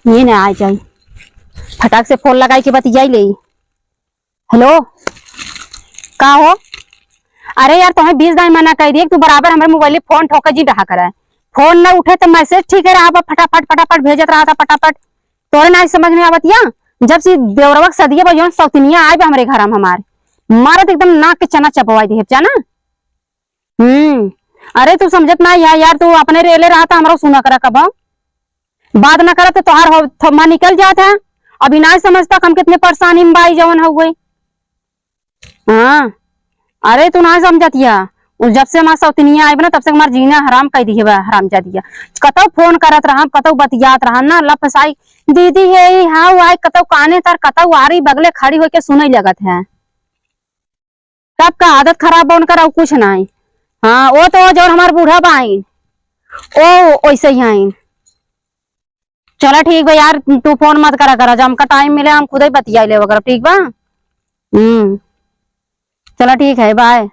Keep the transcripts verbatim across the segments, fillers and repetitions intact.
ये ना आ जाई, फटाक से फोन लगाई के बतियाई ले। हेलो, का हो? अरे यार, तोहे बीस दाई मना कइ दिए कि तू बराबर हमरे मोबाइल फोन ठोके जी रहा करे। फोन न उठे त मैसेज ठीक है रहा, फटाफट फटाफट भेजत रहा था, फटाफट। तोरे ना समझ में आवत या, जब से देवरवा के सदिया बा, जौन सौतनिया आए बा हमरे घर हम हमार, मारत एकदम नाक के चना चपवाई दिहे, जाना। हम्म। अरे तू समझत ना या यार, तू अपने रेले रहा था, हमरो सुना करा कब। बात ना करा तो तोहार हो, थम्मा निकल जात है। अभी ना समझता कि हम कितने परेशानी में बाई जवन हो गई। हाँ। अरे तू ना समझत या, उ जब से हमार सौतनिया आइब ना, तब से हमार जीना हराम कर दिए बा, हराम जा दिया। कतौ फोन करत रहम, कतौ बतियात रहम ना, लफसाई, "दीदी हे ई, हाँ, वो आई," कतौ काने तर, कतौ आरी बगले खड़ी होके सुनई लगत है। सबका आदत खराब बा उनकर, और कुछ नाई। हाँ, वो तो जौन हमार बूढ़ा बाइन, ओ वैसे ही आइन। चला ठीक बा यार, तू फोन मत करा करा, जब हमका टाइम मिले हम खुद ही बतिया ले वगैरह, ठीक बा? हम्म, चला ठीक है, बाय,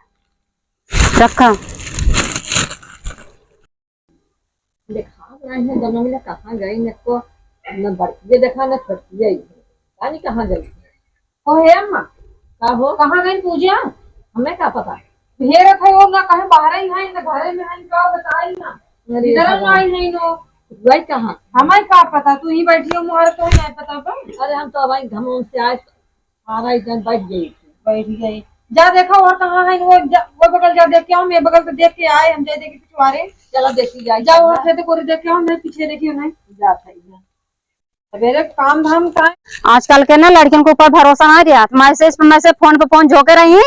रखा। देखा नहीं है, दोनों मिला कहाँ गई, न को, न बड़किए देखा, न छोटकिए ही। जानी कहाँ गई। ओ हे अम्मा। का हो? कहाँ गई पूजा? हमें का पता। ढेर है वो ना, कहे बाहर ही है, ना घरे में है, का बताई ना। अरे इधर भगवान। आई नहीं नो। गई कहाँ? हमें का पता, तू ही बैठी हो, मुहर तो ही नहीं पता बा। अरे हम तो अब आई घमों से आए, सारा इधर बैठ गई थी। बैठ गई। जा देखा और कहाँ है वो, जा, वो बगल जा देख के आओ, मैं बगल से देख के आए, हम जाए देखे पिछवारे। चला देखी जाए। जाओ और खेत कोरे देख के आओ, मैं पीछे देखियो नहीं। जा सही है। सवेरे काम धाम का। आजकल के ना लड़कियन के ऊपर भरोसा ना रहा, मैसेज पे मैसेज, फोन पे फोन झोंके रही।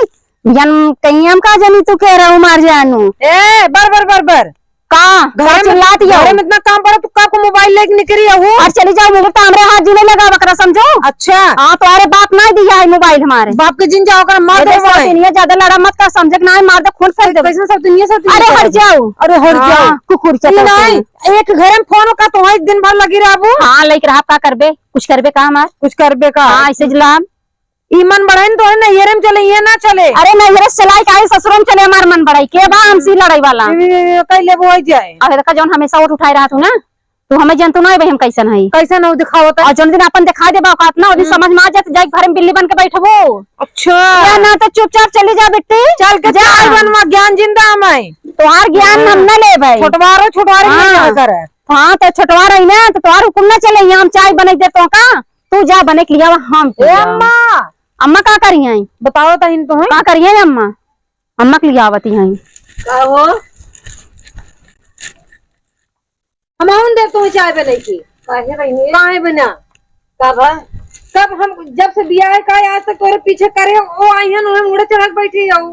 जन कहीं हम का जानी तू कह रहा हूँ मार जानू। ए, बर, बर, बर, बर। का? घर में चिल्लात ही हो। घर में इतना काम पड़ा, तू का को मोबाइल लेके निकली हो? और चली जाओ, मुझे तो हमरे हाथ जीने लगा बकरा समझो। अच्छा। हाँ, तुम्हारे बाप ना दिया है मोबाइल हमारे। बाप के जिन जाओ कर मार ये दे देखो, मोबाइल। दुनिया ज्यादा लड़ा मत कर, समझे कि ना, मार दे, खून फेंक दे। कैसे सब दुनिया सब अरे हट जाओ। अरे हट हाँ, जाओ। कुकुर ये चटक नहीं। एक घर में फोन का तो एक दिन भर लगी रहबू। हाँ, लइके रहा, का करबे? कुछ करबे का हमार? कुछ करबे का? हाँ, ऐसे जलाम। ई मन बढ़ाइन तोहरे नैहरे में चले, ये ना चले। अरे नैहरे से चलाई काहे ससुरे में चले, हमार मन बढ़ाई। के बा हमसे लड़ाई वाला? ये, ये, ये, कई लेबो हो जाए। अरे देखा, जौन हमेशा वोट उठाए रहत हूँ ना, तू हमें जनतू ना भाई हम कैसन हई। कैसन हो दिखावत है? और जौन दिन अपन दिखा देबा औकात ना, वो दिन हम्म। समझ में आ जाए, तो जाए घर में बिल्ली बन के बैठबो। अच्छा। या ना तो चुपचाप चली जा बिट्टी। चल के जा। चाय बनवा, ज्ञान जिंदा हमारे। तोहार ज्ञान हाँ। हम ना लेबै। छोटवारो, छोटवारो हाँ। नहीं करे। हाँ, तो छोटवा रही ना, तो तोहार हुकुम ना चले, यहाँ हम चाय बनई दे तो का? तू जा बने के लिया, हम ए पिया। अम्मा। अम्मा का करी हैं? बताओ तो इन तो हैं। का करी हैं अम्मा? अम्मा के लिया आवती हैं। का हो? हम आउन दे तू चाय बने की। काहे बहिनी? काहे बना? का भा? कब हम, जब से बियाह है का आज तक तोरे पीछे करे, ओ आई हैं, उन्हें मुड़े चढ़क बैठी जाऊ।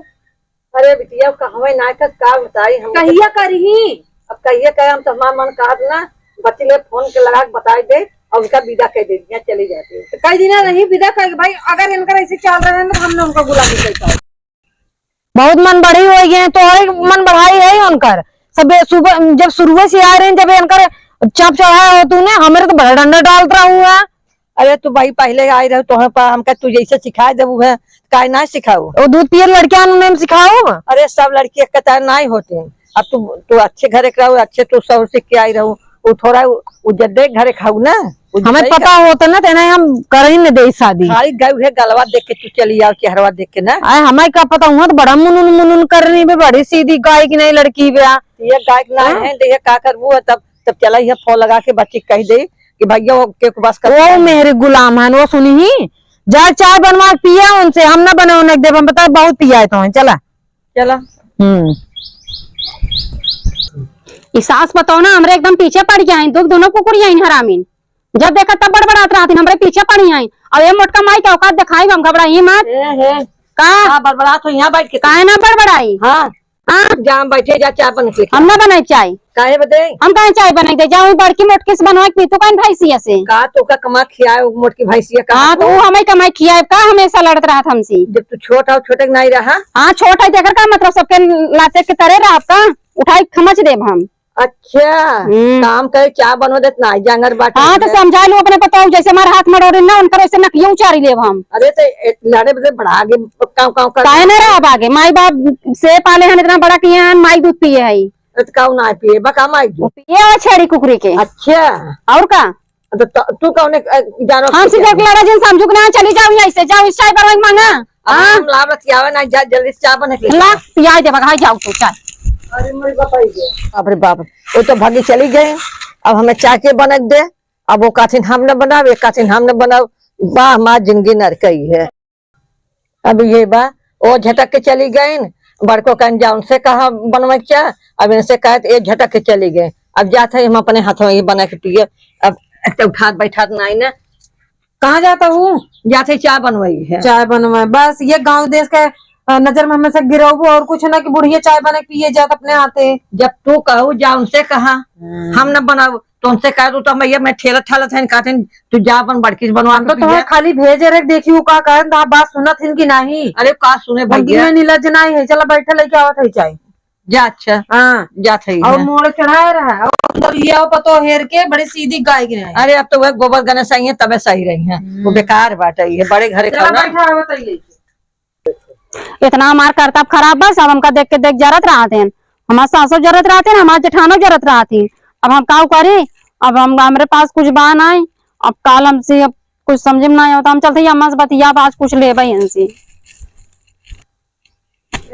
अरे बिटिया, कहवे ना कर का बताई हम। कहिया करही? अब कहिया करे, हम तो हमार मन कहत ना, बचले फोन के लगा के बताई दे और उनका विदा कर दे दिया, चली जाती। तो कई दिन नहीं विदा कर भाई, अगर इनकर ऐसे चल रहे हैं ना, तो हम ना उनको गुलामी कर पाए। बहुत मन बढ़ी हो गए हैं, तोहरे मन बढ़ाई है उनकर। सब सुबह जब शुरुए से आ रहे हैं, जब इनकर चाप चढ़ाया हो तूने, हमारे तो बड़ा डंडा डालत रहा हुआ। अरे तू भाई पहले आई रहो, तोहरे पर हमका तू जैसे सिखाए देबू है, काहे ना सिखाऊ? वो दूध पिए लड़कियां उन्हें हम सिखाऊ? अरे सब लड़की एक कतार ना ही होती हैं। अब तू, तू अच्छे घरे के रहो, अच्छे तू सौर सीख के आई रहो, वो थोड़ा वो, वो जद्दे घरे खाऊ ना, वो हमें जद्दे पता का होता ना, तेना हम कर ही न दे शादी। खाली गए हुए गलवा देख के तू चली आओ, चेहरवा देख के ना। आए हमें का पता हुआ तो बड़ा मुनुन मुनुन कर रही बे, बड़ी सीधी गाय की नहीं लड़की बे। ये गाय की ना हाँ? है, तो ये का करबू है तब, तब चला ये फोन लगा के बच्ची कह दे कि भैया वो के को बस कर। वो मेरे गुलाम है, वो सुनी ही, जा चाय बनवा के पिया उनसे, हम ना बनवा के देब, हम बता बहुत पिया है तो, चला। चला। हम्म। ई सास पतोह ना हमरे एकदम पीछे पड़ गया है, दो, दोनों कुकुर यहीं हरामीन। जब देखा तब बड़बड़ात रहती, हमरे पीछे पड़ी आई। अब ये मोटका माई के औकात दिखाई, हम घबराई मत। ए, हे। का? का बड़बड़ात हो यहाँ बैठ के? काहे ना बड़बड़ाई? हाँ। हाँ। जा हम बैठे, जा चाय बन के लेके हम ना बनाई चाय। काहे बदे? हम काहे चाय बनाई दे? जा वही बड़की मोटकी से बनवा के पी, तू काहे भैंसिया से? का तू का कमा खियाए वो मोटकी भैंसिया का हाँ, तू? तो वो हमें कमाई खियाए का हमेशा लड़त रहत हमसे? जब तू छोट हो, छोटे के नहीं रहा। हाँ, छोट है, तेकर का मतलब सबके लाते के तरे रहा का? उठाई खमच देब हम। अच्छा, हम्म। काम करे, चाय बनवा देत ना, जांगर बाटे हाँ, तो इधर। समझा लू अपने पतोह, जैसे हमारे हाथ मरोड़े ना, उनकर वैसे नकिया उचारी लेब हम। अरे, तो ए, लड़े बदे बड़ा आगे, काव, काव कर। काहे ना रहब आगे? माई बाप से पाले हन, इतना बड़ा किए हन, माई दूध पिए है। अरे, तो काव ना पिए, बका माई दूध। पिए है छेड़ी कुकरी के। अच्छा। और का? तो त-, तू कौने, अ, जानो हमसे देख लड़ा जिन समझू के ना, चली जाओ यहाँ से, जाओ इस चाय बनवा के मांगा। अब हाँ। हम लाभ रखियावे ना, जा जल्दी से चाय बना के ले ला, आ। पिया दे बघाई जाओ तू चाय। अरे मोर बाप आई गए। बाप रे बाप, वो तो भागी चली गई। अब हमें चाय के बनक दे, अब वो काथिन हम न बनाओ, एक काथिन हम न बनाओ। बा, हमार जिंदगी नरकई है। अब ये बा, ओ झटक के चली गईन, बड़को कहन जा उनसे कहा बनवे के चाह, अब इनसे कहत ये झटक के चली गए। अब जात है हम अपने हाथों ये बना के पिए। अब एक तो उठात बैठात नाई ना। कहाँ जाता हूँ? जात है चाय बनवाई है। चाय बनवाए, बस ये गाँव देश के, अ, नजर में हमेशा गिरौबो और कुछ ना कि बुढ़िया चाय बना के पिए जात अपने हाथे। जब तू कहू जा उनसे कहा, हम्म। हम न बनाऊ। तो उनसे कह दू तो भैया मैं ठेलत ठालत है, कहते हैं, "तू जा अपन बड़की से बनवा हम के तो पी तुम्हें जा।" खाली भेजे रे, देखी वो का कहन, तो आप बात सुनत हिन कि नहीं? अरे का सुने हम भैया? तुम्हें नीलज नहीं है, चला बैठे लेके आवत है चाय। जा अच्छा। हाँ। जात है और यहाँ। मोड़ चढ़ाए रहा, और अंदर लिया पतो हेर के बड़े सीधी गाय के रहे। अरे अब तो वह गोबर गणेश आई है तबे सही रही है, वो हम्म। बेकार बात है ये बड़े घरे चला खाना। बैठा आवत है ये। इतना हमार करतब खराब बा, सब हमका देख के देख जरत रहत हैं। हमार सासो जरत रहत हैं, हमार जेठानो जरत रहत हैं। अब हम काउ करी? अब हम, हमरे पास कुछ बा नाई। अब काल हमसे अब कुछ समझ में नाई आवत। हम चलते ही अम्मा से बतिया, आज कुछ लेबे इनसे।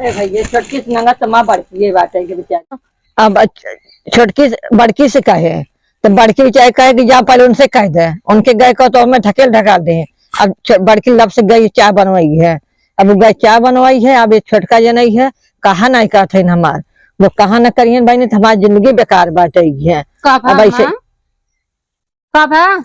ए भैया, छोटकी से नंगा तो माँ बड़की ये बात है कि बेचारी। अब छ-, छोटकी से, बड़की से कहे, तो बड़की बेचारी कहे कि जा पहले उनसे कह दे, उनके गए को तो हमें ढकेल ढकाल दे। अब छ-, बड़की लब से गई चाय बनवाई है, अब गई चाय बनवाई है, अब ये छोटका जनई है, कहा नहीं कहते हैं हमार, वो कहा न करियन बहनी, तो हमारी जिंदगी बेकार बाटे है। का अब ऐसे भा? का भा?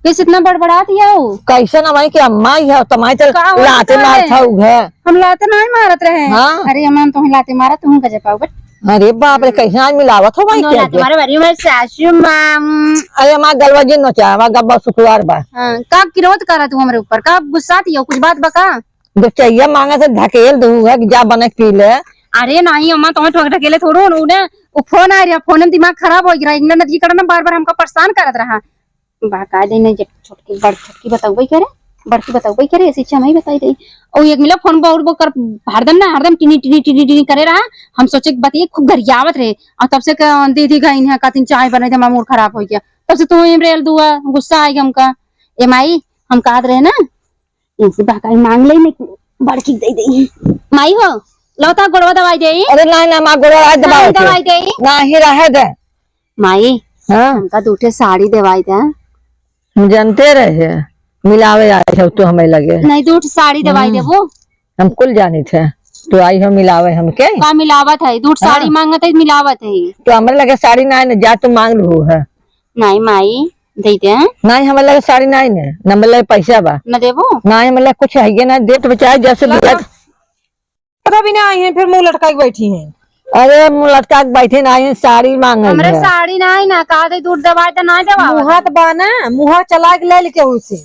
कैसे इतना बड़बड़ात हिया हो? कैसे ना भाई कि अम्मा ही है, तमाई तो का हो लाते करे? मारत हऊ है। हम लाते नहीं मारत रहे। हाँ। अरे अम्मा, हम तुम्हें लाते मारत, तुम गजब पाओ बट। अरे बाप रे, कैसे आज मिलावत हो भाई, दोनों क्या लाते क्या? मारे, अरे मैं सासू माँ। अरे हमार गलवा जी नचा, हमार गब्बा शुक्रवार बा। हाँ, का किरोध करा तू हमरे ऊपर? का गुस्सा थी हो? कुछ बात बका? जब चाहिए मांगे से ढकेल दू है कि जा बने पी ले। अरे नहीं अम्मा, तुम्हें ठोक ढकेले थोड़ो उन्हें। वो फोन आ रहा, फोन में दिमाग खराब हो गया। इतना नदी कड़ा ना बार बार हमका परेशान करत रहा। बहकाय दे नहीं, जब छोटकी, बड़ छोटकी बतउबे करे, बड़की बतउबे करे, ऐसी इच्छा नहीं बताई दे। और एक मिला फोन पर और वो कर, हरदम ना, हरदम टिनी, टिनी, टिनी, टिनी करे रहा। हम सोचे कि बतिये खूब गरियावत रहे। और तब से क-, दीदी गई है, कहती चाय बनाई दे, हमारा मूड खराब हो गया। तब से तू ही रेल दुआ, गुस्सा आएगा हमका। ए माई, हम कहत रहे ना, इनसे बहकाई मांग ले, नहीं बड़की दे दे। माई हो, लो ता गोड़वा दवाई दे। अरे ना, ना, माँ गोड़वा आज दवाई दे। दवाई दे। ना ही रहे दे। माई, हाँ। हमका दू ठे साड़ी देवाई दे। हम जानते रहे, मिलावे आए हो तो हमें लगे। नहीं, दू ठे साड़ी देवाई हम्म। देबो। हम कुल जानी थे, तो आई हो मिलावे हमके। का मिलावत है? दू ठे साड़ी हाँ। मांगत है, मिलावत है। तो हमरे लगे साड़ी ना है ना, जा तू मांग लू है। नहीं माई, दे दे। नहीं, हमरे लगे साड़ी ना है ना, न हमरे लगे पैसा बा। न देबो? नहीं, हमरे लगे कुछ है ये ना, दे तो बेचारे जैसे ला दिया। तो। पता भी ना आई हैं, फिर मुंह लटका के बैठी हैं। अरे मुंह लटका के बैठी ना आई, साड़ी मांग रही हमरे है। साड़ी ना आई ना, कहा दे दूध दवाई तो ना देवा। मुंह तो बा ना, मुंह चला के ले लेके उसे।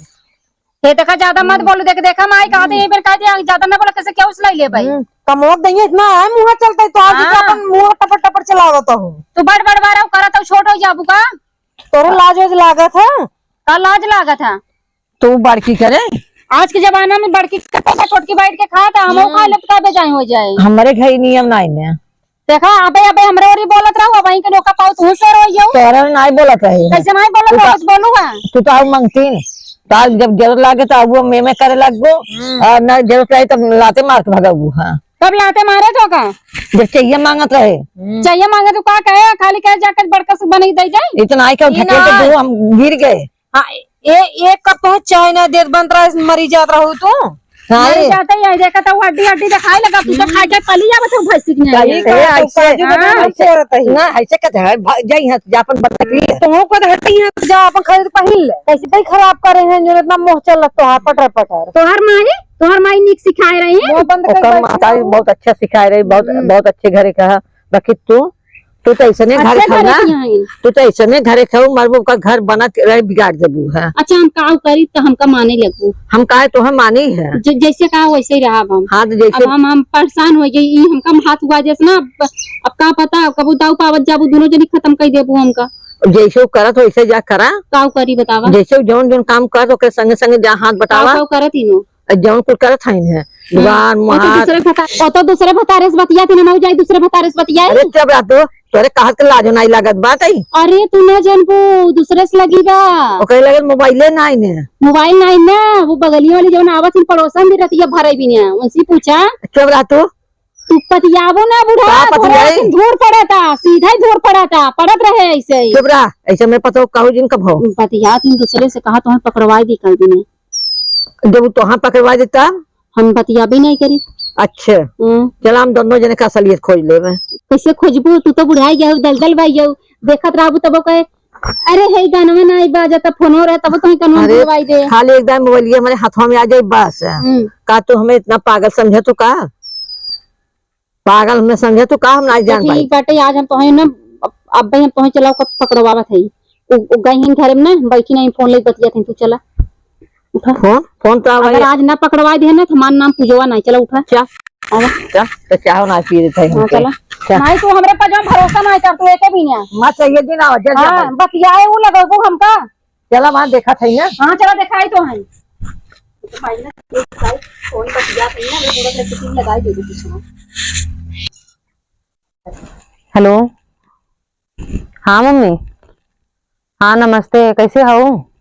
हे देखा, ज्यादा मत हम्म। बोलू, देख, देखा माई, कहा दे, ये बेर कह दिया, ज्यादा ना बोला, कैसे क्या उस लाई ले भाई? हम्म, कमोत नहीं है, इतना है मुंह चलता है, तो आज हाँ। तो अपन मुंह टपर टपर चलावत हो। तू बड़ बड़ बारा करत हो, छोट हो जाबू का? तोरे लाज वाज लागत है? का लाज लागत है? तू बड़की करे? आज के जमाना में बड़की कते का छोटकी बैठ के खात है, हम हम्म। खा लेब, का बेजाय हो जाए? हमरे घर नियम नाई ने। देखा, अबे, अबे हमरे ओरी बोलत रहू, अब वहीं के नौका पाऊ तू शोर हो जाऊ। तोरा नाई बोलत रहे। कैसे नाई बोलत तू रहो? का कुछ बोलू है? तू तो आऊ मांगतीन। ताल जब जरूरत लागे तो आऊ में में करे लगबो। हम्म। और ना जरूरत लागे तब लाते मार के भगाबू। हाँ। कब लाते मारे तो का? जब चाहिए मांगत रहे। हम्म। चाहिए मांगे तो का कहे? खाली कहे जाकर बड़का से बने दे जाए। इतना आई के ई ढकेल के ना। दू, हम गिर गए। हाँ, ए-, एक कप तो चाय ना देत बनत रहा, मरी जात रहू तू। हाँ, मरी ए। जाते ही आई देखा तो हड्डी हड्डी दिखाए लगा, तू तो हम्म। खा के पली जावत हो भैंसी के नहीं। कहीं ए, का तो ऐसे, काजू बदाम हाँ। ऐसे, ऐसे करत ही। ना, ऐसे कहते हैं, भाग जाई यहाँ से, जा अपन बटक लिए। तुमको तो हड्डी यहाँ से जा, अपन खरीद पहिन ले। कैसे भाई खराब करे हैं, जो इतना मोह चल लगता है, पटर पटर। तोहर माई, तोहर माई निक सिखाए रही है। मुंह बंद कर ओकर बैठी माता भी रहू। बहुत अच्छा सिखाए रही, बहुत, हम्म। बहुत अच्छे घरे का है। बाकी तू तू तो ऐसने घरे अच्छे खाऊ घरे ना। की हई। तू तो ऐसने घरे खाऊ, मरबू का घर बना के रहे, बिगाड़ देबू है। अच्छा, हम काऊ करी तो हमका माने लगबू। हम काहे तो हम मानी है। ज-, जैसे कहा वैसे ही रहब हम। हाँ, तो जैसे अब हम, हम परेशान हो गई, ई हमका हाथ हुआ जैसे ना, अब, अब का पता, कबू दाऊ पावत जाबू, दोनों जनी खत्म कर देबू हमका। जैसे वो करत वैसे जा करा। काऊ करी बतावा। जैसे वो जौन जौन काम करत ओकरे संगे संगे जा हाथ काऊ बटावा। काऊ करत ही नो। जौन कुल करत हइन है, दुकान, वो तो मुहार। दूसरे भता-, वो तो दूसरे भतारे से बतियात है, हम जाई दूसरे भतारे से बतियाई। अरे चुप रह तू, तोरे कहत के लाजो नाई लागत बात है। अरे तू ना जानबू, दूसरे से लगी बा। ओकरे लगे मोबाइले नाई ने। मोबाइल नाई ना, वो बगलिया वाली जौन आवत है पड़ोसन भी रतिया भरे भी ना, उनसे पूछा। चुप रह तू। तू पतियावो ना बूढ़ा, का तोहरे पतियाई? आँखिन धूर पड़ता, सीधा ही धूर पड़ता, पड़त रहे ऐसे ही। चुप रह, ऐसे में पतो कहू जिन कब हो। पतियात इन दूसरे से कहा, तोहे पकड़वाई दी कल दिन। जब तोहे पकड़वाई दी तब? हम बतियाबे नहीं करी। अच्छा। हम्म। चला हम दोनों जने का असलियत खोज लेबे। कैसे खोजबू? तू तो बुढ़ाई गया हो, दलदल भाई गया हो, देखत रहबू तब कहे, "अरे हे गानवा ना आई बाजत, फोनो रहे तब तोहे कनवा अरे, बुलवाई दे।" खाली एक दाई मोबाइल हमारे हाथवा में आ जाई बस। हम्म। का तू हमें इतना पागल समझे तू का? पागल हमें समझे तू का, हम नाई तो जान पाई। ठीक बाटे, आज हम तोहे ना, अब, अब भाई हम तोहे चलाओ क-, पकड़वावत है। उ, उ गई हैं घरे में ना, बैठी नहीं, फोन लेके बतियात हैं, तू चला। उठा। फोन? फोन तो आवा अगर है। आज ना पकड़वाई दे ना, तो हमार नाम पूजवा नहीं, चला उठा। क्या? आवा। क्या? तो चाहो ना पी देते हैं हाँ, हमके। चला। क्या? नहीं, तू हमरे पर जो भरोसा नहीं कर, तू एके भी नहीं। मत चाहिए दिन आवा, जल्दी हाँ, आवा। बतियाए वो लगबू हमका। चला वहाँ देखा था ना। हाँ, चला देखाई तो है। भाई ना, एक साइड फोन बतिया था ना, मैं पूरा करके तीन लगाई दे दी पीछे। हेलो, हाँ मम्मी, हाँ नमस्ते, कैसे हो?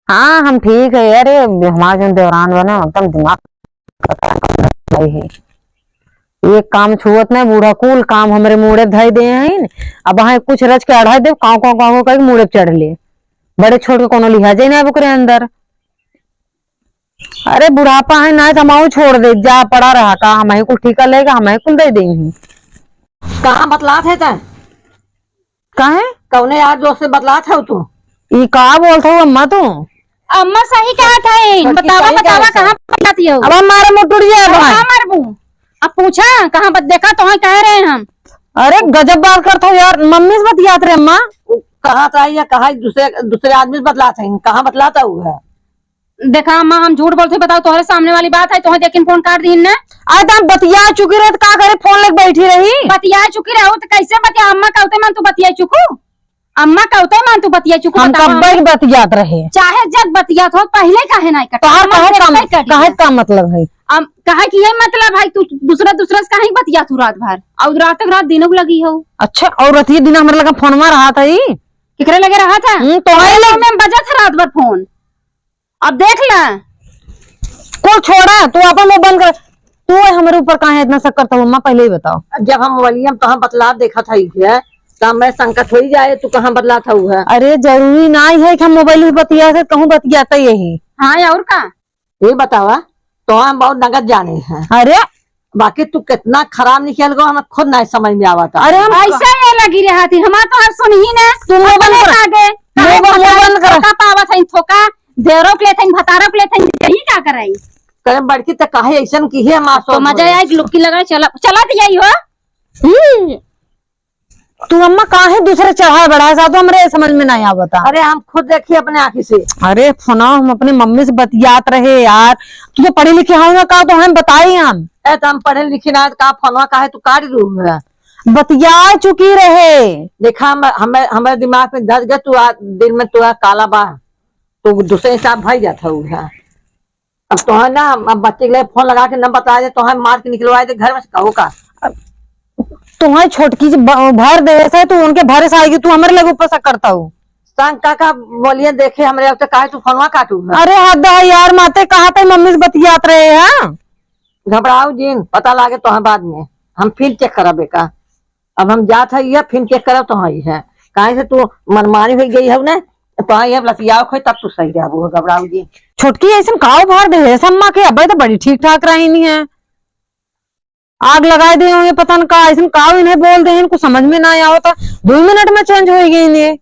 हाँ हम ठीक है। अरे हमारा जो देवरान बा ना एकदम दिमाग खराब है। एक काम छुअत नहीं बूढ़ा, कुल काम हमरे मूड़े धई दे हैं। अब हाँ कुछ रच के अढ़ा दे, काव काव काव काव करके मूड़े पे चढ़ ले। बड़े छोट के कोनो लिहाजे ना अब ओकरे अंदर। अरे बुढ़ापा है ना, तो हम छोड़ दे, जा पड़ा रहा का, हम ही कुल ठीका लेगा, हम ही कुल दे देंगे। कहाँ बतलात है तै? काहे? कौने यार दोस्त से बतलात है तू? ई का बोलत हो अम्मा तू? अम्मा सही कहत है, छोटकी बतावा, सही बतावा, कहत है। कहाँ बतलाती हो? अब हम मारे मुँह टूट जाए अब भाई। कहाँ मारबू? अब पूछा, कहाँ बत-, देखा तो कह रहे हैं हम। अरे गजब बात करत हो यार, मम्मी से बतियात रहे अम्मा। उ कहाँ से आई है, कहाँ दूसरे, दूसरे आदमी से बतलात है, कहाँ बतलाता हुआ है? देखा अम्मा, हम झूठ बोलते, बताओ, तोहरे सामने वाली बात है, तोहे देखिन फोन काट दीन ना। अरे तो हम बतिया चुकी रहे, तो का करे, फोन लेके बैठी रही। बतिया चुकी रहो तो कैसे बतिया? अम्मा कहते मन तू बतिया चुकू, अम्मा कहते मन तू बतिया चुकू, हम बताओ कब्बे हमने। की बतियात रहे। चाहे जब बतियात हो, पहले काहे ना कटा? तोहार अम्मा काहे देखते का, कटी काहे है। का मतलब है? अम, काहे कि ये मतलब है, तू दूसरा, दूसरा से काहे बतियात हो रात भर? और रात तक रात दिनों को लगी हो। अच्छा, और रात ये दिन हमारे लगा फोन में रहा था ही? केकरे लगे रहा था? हम्म, तोहरे फोन लगे। में बजत है रात भर फोन। अब देख ला। कुल छोड़ा, तू अपन मुँह बंद कर। तू हमरे ऊपर काहे इतना शक करता हो, अम्मा, पहले ही बताओ। जब हम मोबाइलिया में तोहार बतलात देखत हई है, तो मैं संकट हो ही जाए, तू कहाँ बतलात हऊ है? अरे, जरूरी ना ही है कि हम मोबाइल में बतिया से कहूँ बतियाता यही। हाँ, और का? ये बतावा, तो हम बहुत नगद जाने हैं। अरे, बाकी तू कितना खराब निकल गो, हमें खुद नहीं समझ में आवता। अरे हम ऐसे ये लगी रहती, हमार तो हर सुन ही ना। तू मुंह बंद अपने कर। आगे, मुंह काहे बंद, मुंह बंद कर। थोका पावत है, थोका देवरों के लेते हैं, भतारों के लेते हैं, यही का कराई? करे बड़की तो काहे ऐसन की है, माँ तो सोच मजा में। आई, लुक्की लगा, चला, चला तो यही हो। हम्म। तू अम्मा काहे दूसरे चढ़ाए बढ़ाए सा, तो हमरे समझ में नहीं आवता। अरे हम खुद देखी अपने आँखी से। अरे फोना हम अपने मम्मी से बतियात रहे यार, तू तो पढ़े लिखे होगा का, तो हम बताई हम। ए, तो हम पढ़े लिखे ना, का फोनवा काहे तू काट दू है? बतिया चुकी रहे। देखा हम, हमें, हमारे दिमाग में धस गए, तू आ, दिल में तू आ काला बा, तो दूसरे हिसाब भाई जाता हुआ। अब तोहे ना, अब बच्चे के लिए फोन लगा के न बता दे, तोहे मार के निकलवा दे घर में से, कहो का? तोहे छोटकी जी ब-, भर दे से, तू उनके भरे से आएगी, तू हमरे लगे ऊपर से करता हो। संग काका बोलिए, देखे हमरे अब तो काहे तू फोनवा काटू है? अरे हद है यार, माते कहा थे मम्मी से बतियात रहे हैं। घबराओ जिन, पता लागे तोहे बाद में, हम फिर चेक करबे का। अब हम जात है, ये फिर चेक करब तो है, काहे से तू मनमानी हो गई है ना, तो हाँ, ये लतियाओ खोई, तब तू सही रहबू, घबराऊ जी। छोटकी ऐसन काव भार दे है सम्मा के, अबे तो बड़ी ठीक ठाक रही नहीं है। आग लगाए दे होंगे पता न का, ऐसन काव इन्हें बोल दे हैं, कुछ समझ में ना आवता, दो मिनट में चेंज हो गई इन्हें।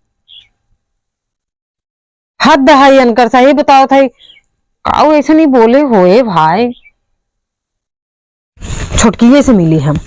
हद है इनकर, सही बताओ था, काऊ ऐसे नहीं बोले होए भाई। छोटकिए से मिली हम।